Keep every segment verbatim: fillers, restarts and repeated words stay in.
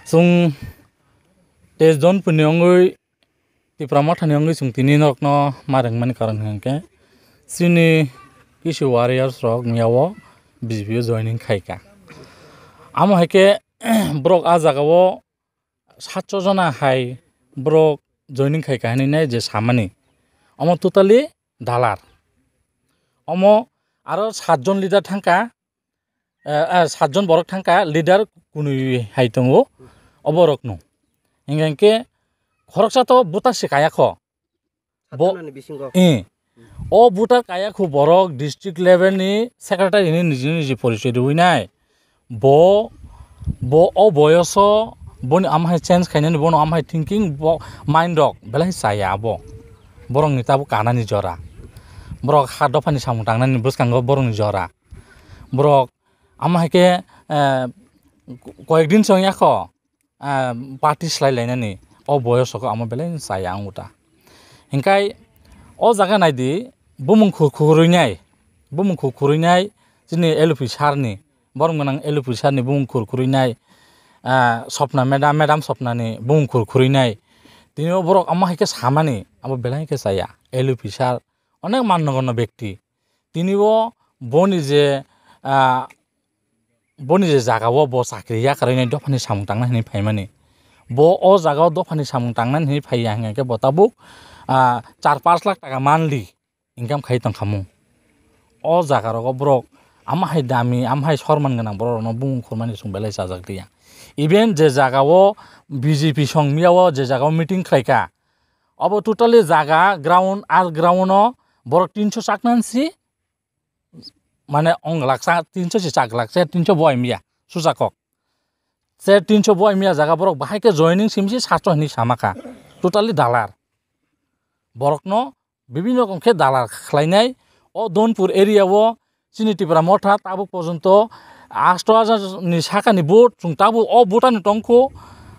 Chwng teis jon puni wngwi Tipra Mothani wngwi chwng tini norokno ma rwngmani karon hwnkhe chini kisu warriors rok miyao B J P o joining khaika. Amo hai khe borok ah jagao sacho jona hai borok joining khaika hinwi nai je samani. Omo totally dalar. Omo aro satjon leader thangka, eh, eh, satjon borok thangka, leader kunui hai tongo, oborokno. Hinkhe, hinkhe khoroksa to voter se kaya kho. Bo- Satjonani bisingo. Eh. O voter kaya khu borok district level ni secretary ni niji niji porichoi riwi nai. Bo, bo o boyoso boni amhai change khainani, bono amhai thinking, bo mind rok belai chaya abo. Borokni tabuk kanani jora. Borok ha dophani samung tangnani bwskango borokni jora. Borok amo hai khe, eh, koyek din se wngya kho, ah, party slai lainani o boyoso khe amo belai chaya ang uta. Hinkhai o jaga naidi bumung khu-, khurui nai, bumung khu-, khurui nai chini L P sir ni, borom gwnang L P sir ni bumung khur-, khurui nai, ah, Sopna madam, madam Sopna ni bumung khur-, khurui nai. Tini o borok amo hai khe samani abo belai khe chaya L P sir onek mannogono bekti. Tini o boni je, ah, boni je jaga o bo chakri yakarwi nai dophani samung tangna hinwi phaimani. Bo o jaga o dophani samung tangna hinwi phaiya hinkhe bo tabuk, ah, char panch lakh taka monthly income khai tongkha mung. O jaga rogo borok amo hai dami, amo hai sorman gwnang borok rokno bumung khurmani chwng belai chajak liya. Even je jaga o B J P song miya o je jaga o meeting khlaikha, obo totally jaga ground, ah ground o borok tinso chaknansi, mane ong glak sa, tinso si chak glak se, tinso bo aimya, susa kok. Se tinso bo aimya jaga borok bahai khe joining simsi sacho hinwi sama kha. Totally dalar. Borokno bibinno rokom khe dalar khlainai. O Donpur area o chini Tipra Motha tabuk porjonto asto hajar ni sakani vote chwng tabuk o vote ani tongkho,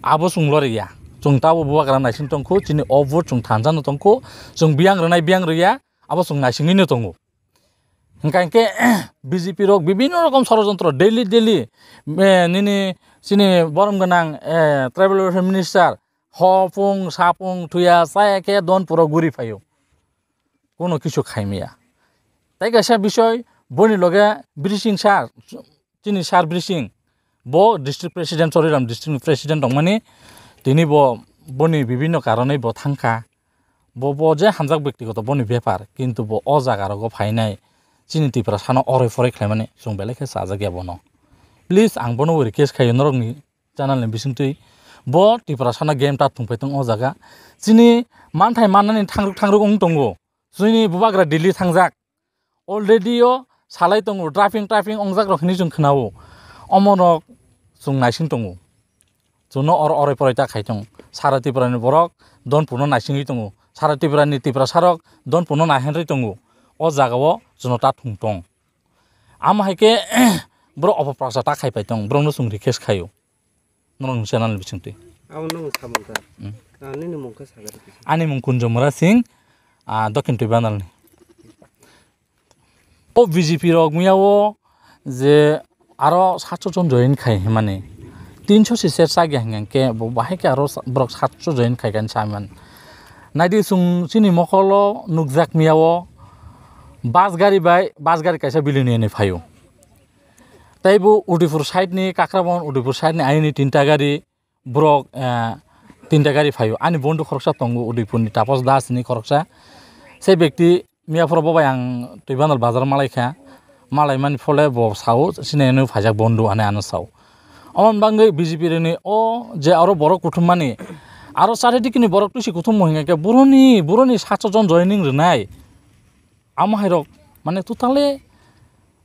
abo chwng loriya. Chwng tabuk bubagra naising tongkho, chini o vote chwng thansa no tongkho, chwng biyang rwnai biyang rwya, abo chwng naisingwi no tongo. Hwnkha hinkhe B J P rok bibinno rokom sorojontro daily daily, eh, nini chini borom gwnang, eh, tribal welfare minister hopung sapung thuya chaya khe Donpuro guri phaio. Kuno kisu khaimaya. Tai kaisa bisoi boni loge Birsing sir, chini sir Birsing, bo district president, Choriram district ni president tongmani, tini bo boni bibinno karonwi bo thangkha. Bo, bo je hamjak bektigoto boni bepar, kintu bo o jaga rogo phainai chini Tiprasano oroi poroi khlaimani chwng belai khe chajak ya bono. Please, ang bono request khaio norokni channel ni bisingtwi, bo Tiprasano game ta thwngpai tong o jaga. Chini manthai mannani thangruk thangruk wng tongo. Chini bubagra Delhi thangjak. Already o salai tongo, drafting trafting ongjak rok hinwi chwng khwnao. Omo rok chwng naising tongo. Chwngno oro oroi poroi ta khai tong. Sara Tripura ni borok Donpurno naisingwi tongo. Sara Tripura ni Tiprasa rok Donpurno naihenrwi tongo. O jaga o chwngno ta thwng tong. Amo hai khe borok opoprasa ta khai pai tong. Borokno chwng request khaio. Norokni channel ni bisingtwi. Abo nwng samung kha. Hmm. Ah, nini mung khe saga rw kisa. Ani mung Kunjomura Singh, ah, Dokhin Twibanal ni. O B J P rok miya o je aro satso jon join khai hwnmani. Tinso si ser chak ya hwnkhe bo bahai khe aro sa-, borok satso join khai kani sa hwnmani. Naidi chwng chini mokol o nukjak miya o bus gari bai, bus gari kaisa bilini ni phaio. Tei bo Udaipur side ni, Kakrabon Udaipur side ni ayini tinta gari, borok, eh, tinta gari phaio. Ani bondhu khoroksa tongo Udaipur ni Tapas Das ni khoroksa. Sei bekti miya phoro bo bai ang Twibanal bazar malai kha. Malai mani phole bo sao, "Sini ano phaijak bondhu," ani ano sao. Omo bangwi B J P rokni o je aro borok kuthum mani, aro charidikni borok tusi kuthum mo hingkhe boroni, boroni satso jon joining rwnai. Amo hai rok mane totally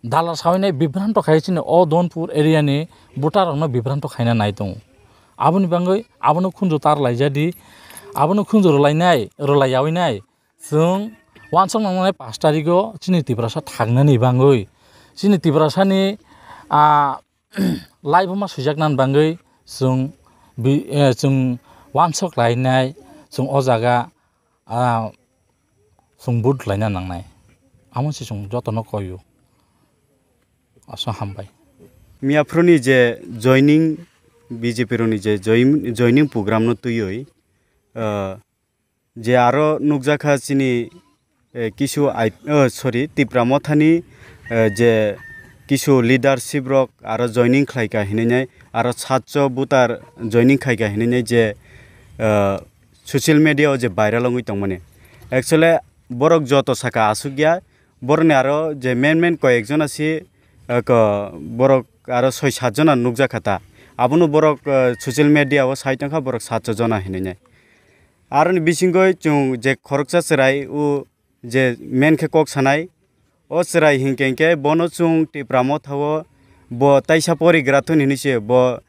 dalar sawi nai bibranto khai chini o Donpur area ni voter rok no bibranto khaina nai tongo. Aboni bangwi abono khunju tar lai jadi, abono khunju rwlai nai, rwlai yawi nai. Chwng wansok nang nai pash tarikh o chini Tiprasa thang nani bangwi, chini Tiprasa ni, ah, life ma swijak nani bangwi chwng bi-, eh, chwng wansok lai nai, chwng o jaga, ah, chwng vote laina nangnai. Amo se chwng jotono koi o. Aswk hambai. Miyaphuruni je joining, B J P rokni je join-, joining program no twiwi, ah, je aro nukjakha chini, eh, kisu I-, oh, sorry, Tipra Mothani, eh, je kisu leadership rok aro joining khlaika hinwi nai, aro satcho voter joining khaika hinwi nai je, eh, social media o je viral wngwi tongmani. Actually, borok joto saka aswk ya, borokni aro je main main koyekjon asi, eh, ko-, borok aro soi sat jona nukjakha ta. Abono borok, eh, social media o sai tongkha borok satcho jona hinwi nai. Aroni bisingoi chwng je khoroksa chwrai o je main khe kok sanai, o chwrai hinkhe hinkhe bono chwng Tipra Motha o bo taisa porigra thun hinwi se bo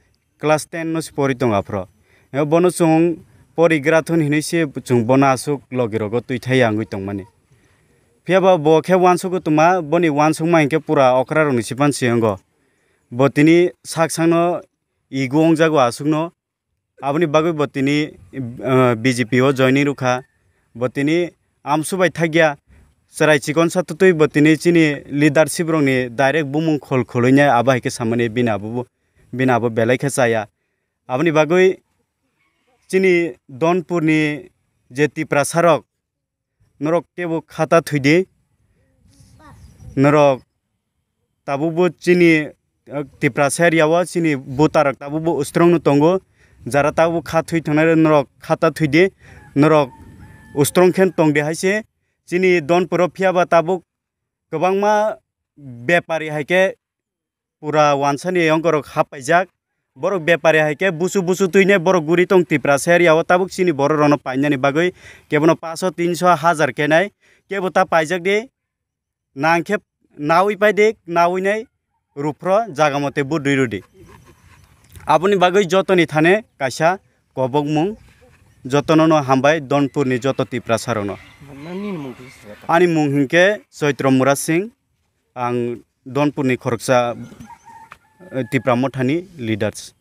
class ten no se pori tongo aphro. Ebo bono chwng porigra thun hinwi se chwng bono aswk logi rogo twi thai ya wngwi tongmani. Phiya ba bo khe uansukgo tongma, boni uansukma hinkhe pura okra rokni sipan se wngo. Bo tini sak sakno ego wngjago aswkno. Aboni bagwi bo tini, eh, B J P o joining rwkha. Bo tini amsu bai thakya. Chwrai chikonsa twtwi bo tini chini leadership rokni direct bumung khol kholoinai abo hai khe samani bini abo bo, bini abo belai khe chaya. Aboni bagwi chini Donpurni je Tiprasa rok, norok kebo khata thwidi, norok tabukbo chini, eh, Tiprasa area o chini voter rok tabukbo ustrong no tongo, jara tabukbo kha thwi thangnai norok khata thwidi, norok ustrong khe tongdi hai se chini Donpuro phiya ba tabuk kwbangma bepari hai khe pura wansani yongkorok hap paijak. Borok bepari hai khe busu busu twinai borok guri tong Tiprasa area o tabuk chini borok rokno painani bagwi kebono paso tinso hajar kenai kebo ta paijak di. Nang khe nawi pai di, nawi nai ruphro jaga mote budui rwdi. Aboni bagwi jotoni thane kaisa kobokmung, jotono no hambai Donpurni joto Tiprasa rokno. Ani mung hinkhe Choitro Murasing. Ang Donpurni khoroksa, eh, Tipra Mothani leaders.